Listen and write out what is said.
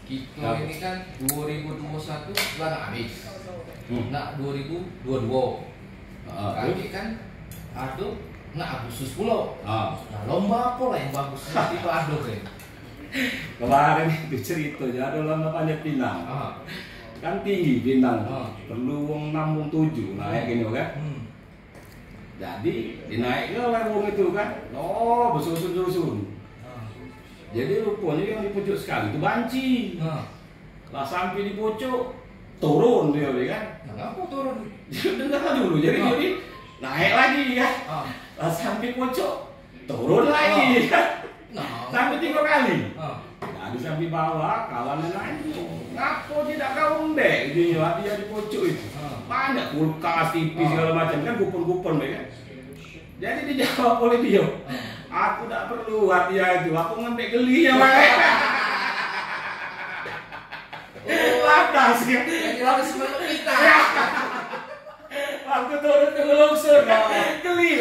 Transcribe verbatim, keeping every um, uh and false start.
Kito ini kan dua ribu dua puluh satu lah nak habis. Hmm. Nak dua ribu dua puluh dua. Ah, kami kan ado nak Agustus pulo. Ah. Nah, lomba apo lah yang bagus? Tiba ado kan. Kemarin itu cerito je, ado lomba panjat pinang. Ah. Kan tinggi pinang. Ah. Perlu wong enam, wong tujuh, naik gini kan. Hmm. Jadi, dinaik ke oleh wong itu kan. Oh, besusun-susun. Ah. Jadi, ruponyo yang di pucuk sekali tu banci. Ah. Lah sampe di pucuk, turun dio ni kan. Nah, ngapo turun? Dengar dulu. Jadi, ah, jadi naik lagi kan. Ah. Lah sampe pucuk, turun lagi kan. Nah. Sampe tigo kali. Ah. Jadi sampe bawah, kawan lain nanya, "Ngapo dio dak kau embek?" Dio nyo, dio di pucuk itu. Ah. Banyak kulkas, T V, ah, segalo macam kan, kupon-kupon kan. Jadi dijawab oleh dio, "Aku dak perlu hadiah itu, aku ngambek geli yang lain." Oh, pantas ya. Jadi harus menurut kita. Ya. Waktu turun ke ngelungsur, geli.